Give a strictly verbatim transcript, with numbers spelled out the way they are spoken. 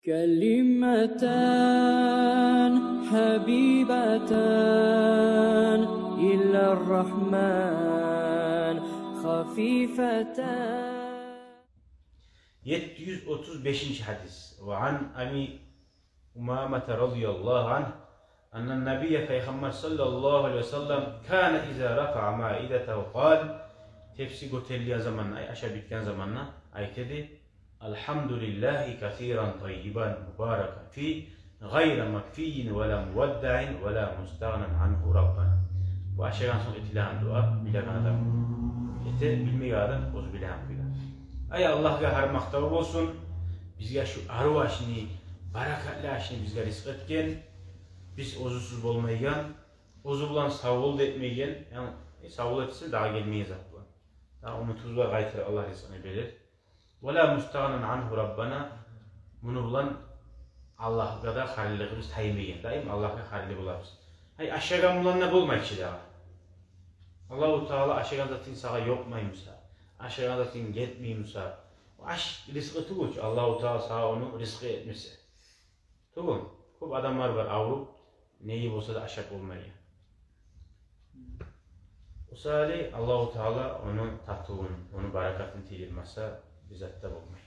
كلمتان حبيبتان إلى الرحمن خفيفتان. Етти юз отуз бешинчи гьадис. وعن أبي أمامة رضي الله عنه أن النبي, Пайхаммар саллаллагьу алайгьи ва саллам, كان إذا رفع مائدته قال, тепси гётерилген заманда, ай, ашап битген заманда айта эди: الحمد لله كثيرا طيبا مباركا فيه غير مكفي ولا مودع ولا مستغنى عنه ربنا. Бу ашагъан сонг этилеген дуа, билеген адам эте, билмеген адам оьзю билеген кюйде. Ай, Аллагьгъа гьар макътав болсун, бизге шу арив ашны, баракатлы ашны бизге ризкъы этген, биз оьзюсюз болмайгъан, оьзю булан савгъул да этмейген, яни, э, савгъул этсе дагъы гелмейген зат булан. Дагъы умутубуз бар, къайтара Аллагь ризкъыны берер. ولا مستغنى عنه ربنا, муну булан Аллагьгъа да харилигибиз таймайгъан. Даим Аллагьгъа харили болабыз. Ай, ашагъан булан да болмай чы дагъы. Аллагьу Таала ашагъан затынг сагъа ёкъмай буса, ашагъан затынг етмей буса, о аш ризкъы тюгюл чю, Аллагьу Таала сагъа ону ризкъы этмесе. Тюгюл. Кёп адамлар бар авруп, неге болса да ашап болмайгъан. О саялы Аллагьу Таала ону татывун, ону баракатын тийдирмесе, бир зат да болмай.